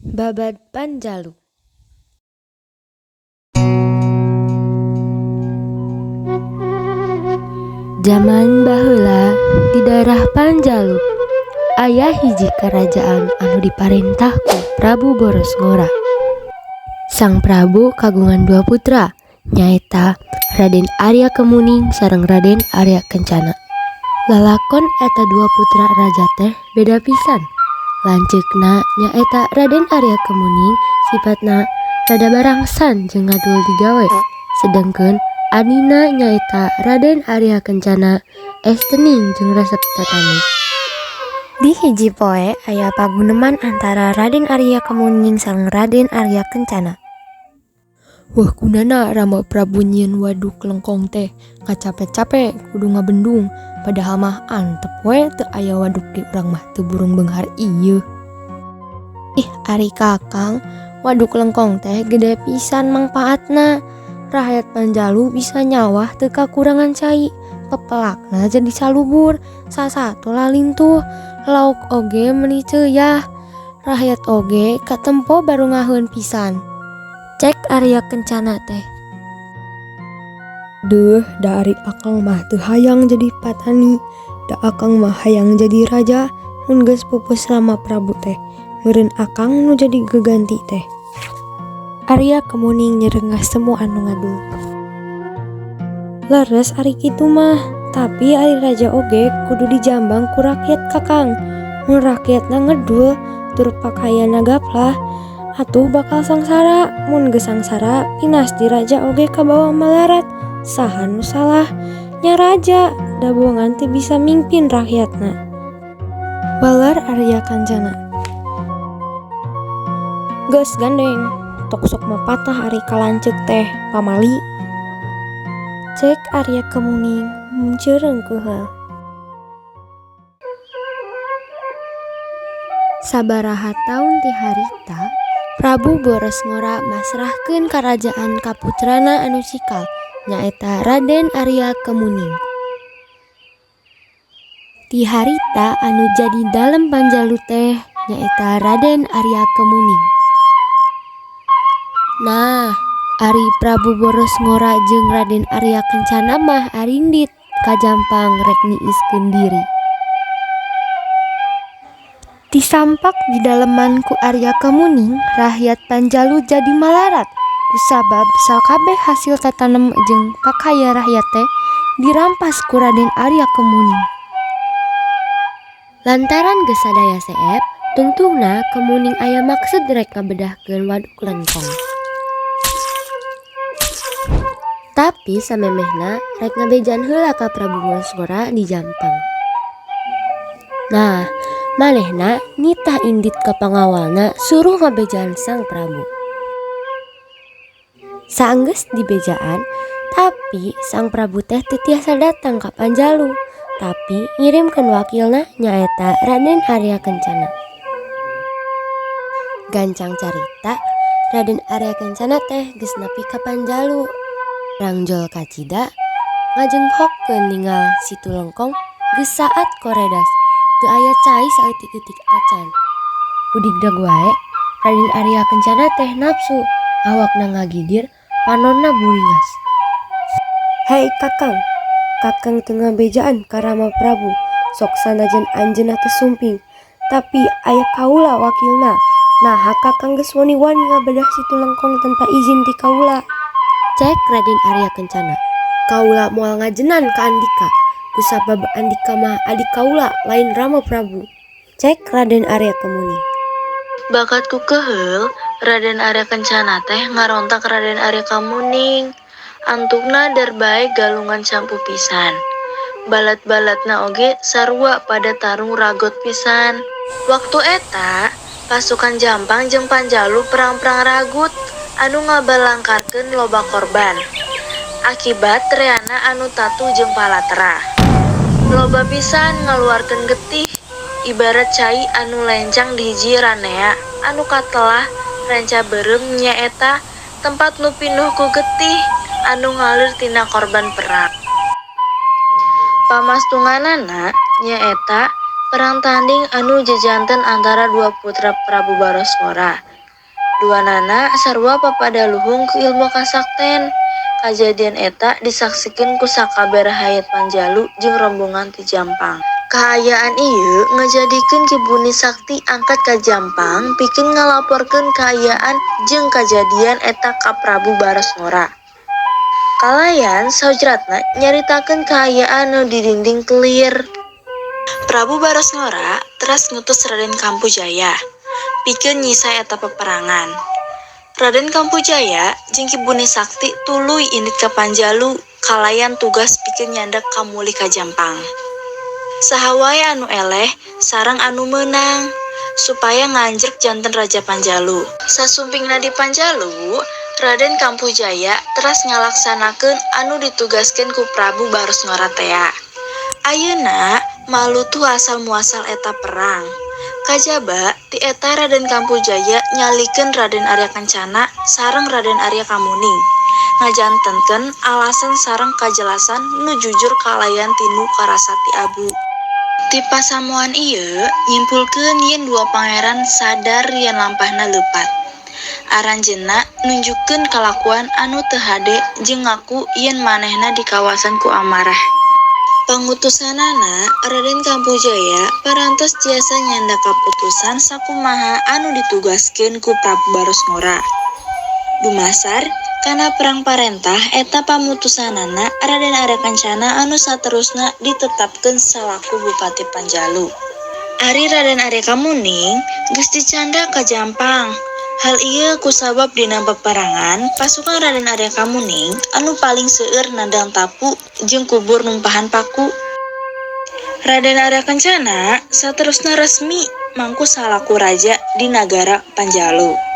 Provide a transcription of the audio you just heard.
Babad Panjalu. Jaman baheula di daerah Panjalu aya hiji karajaan anu diparentah ku Prabu Borosngora. Sang Prabu kagungan dua putra, nyaeta Raden Arya Kemuning sareng Raden Arya Kencana. Lalakon eta dua putra raja teh beda pisan. Lanceukna nyaeta Raden Arya Kemuning sipatna rada barangsan jeung ngadul digawe, sedengkeun adina nyaeta Raden Arya Kencana estening jeung resep tatani. Di hiji poe aya paguneman antara Raden Arya Kemuning sareng Raden Arya Kencana. Wah, gunana Rama Prabu nyieun waduk lengkong teh ngacape-cape kudu ngabendung, padahal mah antep we teu aya waduk di urang mah teu burung beunghar ieu. Ih, ari Kakang, waduk lengkong teh gede pisan mangpaatna. Rakyat Panjalu bisa nyawah teu kakurangan cai, pepelakna jadi salubur, sasato lalintuh, lauk oge meuni ceuyah. Rakyat oge katempo barungaheun pisan. Cek Arya Kencana teh. Deuh, da ari akang mah teu hayang jadi patani, da akang mah hayang jadi raja mun geus pupus Rama Prabu teh, meureun akang nu jadi geganti teh. Arya Kemuning nyerengah semua anu ngadul. Leres ari kitu mah, tapi ari raja oge kudu dijambang ku rakyat Kakang. Mun rakyatna ngedul tur pakaianna gaplah, atuh bakal sangsara. Mun geus sangsara, pinasti raja oge kabawa malarat. Saha nu salah? Nya raja, da bohongan teu bisa mingpin rakyatna. Waler Arya Kencana. Geus gandeng, tok sok mapatah ari kalanceuk teh pamali. Cek Arya Kemuning muncereung keheul. Sabaraha taun ti harita, Prabu Borosngora masrahkeun karajaan ka putrana anu cikal, nyaeta Raden Arya Kemuning. Ti harita anu jadi dalem Panjalu teh nyaeta Raden Arya Kemuning. Nah, ari Prabu Borosngora jeung Raden Arya Kencana mah arindit kajampang rek niiskeun diri. Disampak di daleman ku Arya Kemuning, rakyat Panjalu jadi malarat kusabab sakabeh hasil tatanem jeung pakaya rakyat teh dirampas ku Raden Arya Kemuning. Lantaran geus sadaya seep, tungtungna Kemuning aya maksud rek ngabedahkeun waduk lengkong. Tapi samemehna rek ngabejaan heula ka Prabu Borosngora di Jampang. Nah, manehna nitah indit ka pangawalna suruh ngabejaan Sang Prabu. Saenggeus dibejaan, tapi Sang Prabu teh teu tiasa datang ka Panjalu, tapi ngirimkeun wakilna nyaeta Raden Arya Kencana. Gancang carita, Raden Arya Kencana teh geus nepi ka Panjalu. Rangjol kacida ngajengkokkeun ningal Situ Lengkong geus saat koredas, teu aya cai saeutik-eutik acan. Budigdag wae, Raden Arya Kencana teh nafsu, awakna ngagidir, panonna buringas. Hei Kakang, Kakang teu ngabejaan ka Rama Prabu, sok sanajan anjeunna teu sumping, tapi aya kaula wakilna. Naha Kakang geus wani-wani ngabedah Situ Lengkong tanpa izin ti kaula. Cek Raden Arya Kencana. Kaula moal ngajenan ka Andika, kusabab Andika mah adik kaula lain Rama Prabu. Cek Raden Arya Kemuning. Bakat ku keheul, Raden Arya Kencana teh ngarontak Raden Arya Kemuning. Antukna darbae galungan campuh pisan. Balat-balatna oge sarua pada tarung ragot pisan. Waktu eta, pasukan Jampang jeung Panjalu perang-perang ragut anu ngabalangkarkeun loba korban. Akibat reana anu tatu jeung palatra. Loba pisan ngaluarkeun getih, ibarat cai anu lencang di hiji ranea anu katelah renca beureum nyaeta tempat nu pinuh ku getih anu ngalir tina korban perang. Pamastunganana nyaeta perang tanding anu jejanten antara dua putra Prabu Barosngora, Duanana sarua papadaluhung ku ilmu kasakten. Kajadian eta disaksikeun ku sakabeh rahayat Panjalu jeung rombongan ti Jampang. Kaayaan ieu ngajadikeun Ki Buni Sakti angkat ka Jampang pikeun ngalaporkeun kaayaan jeung kajadian eta ka Prabu Barasngora. Kalayan saujratna nyaritakeun kaayaan nu di dinding kelir. Prabu Barasngora teras ngutus Raden Kampujaya pikeun nyisai eta peperangan. Raden Kampujaya jeung Ki Buni Sakti tuluy indit ka Panjalu kalayan tugas pikeun nyandak kamulih ka Jampang. Saha wae anu eleh sareng anu meunang supaya nganjrek janten Raja Panjalu. Sasumpingna di Panjalu, Raden Kampujaya teras ngalaksanakeun anu ditugaskeun ku Prabu Barasngora tea. Ayeuna malutuh asal muasal eta perang. Kajaba ti eta Raden Kampujaya nyalikeun Raden Arya Kencana sareng Raden Arya Kamuning. Ngajantenkeun alasan sareng kajelasan nu jujur kalayan tinu karasa ti abu. Ti pasamuan ieu nyimpulkeun yen dua pangeran sadar yen lampahna leupat. Aranjeunna nunjukkeun kalakuan anu teu hade jeung ngaku yen manehna dikawasan ku amarah. Pangutusanana Raden Kampujaya parantos tiasa nyandak kaputusan sakumaha anu ditugaskeun ku Prabu Barasngora. Dumasar kana perang parentah eta pamutusanana Raden Arya Kencana anu saterusna ditetapkeun salaku Bupati Panjalu. Ari Raden Arya Kamuning geus dicandak ka Jampang. Hal ieu kusabab dina peperangan pasukan Raden Arya Kamuning anu paling seueur nandang tapu jeung kubur numpahan paku. Raden Arya Kencana saterusna resmi mangku salaku raja di nagara Panjalu.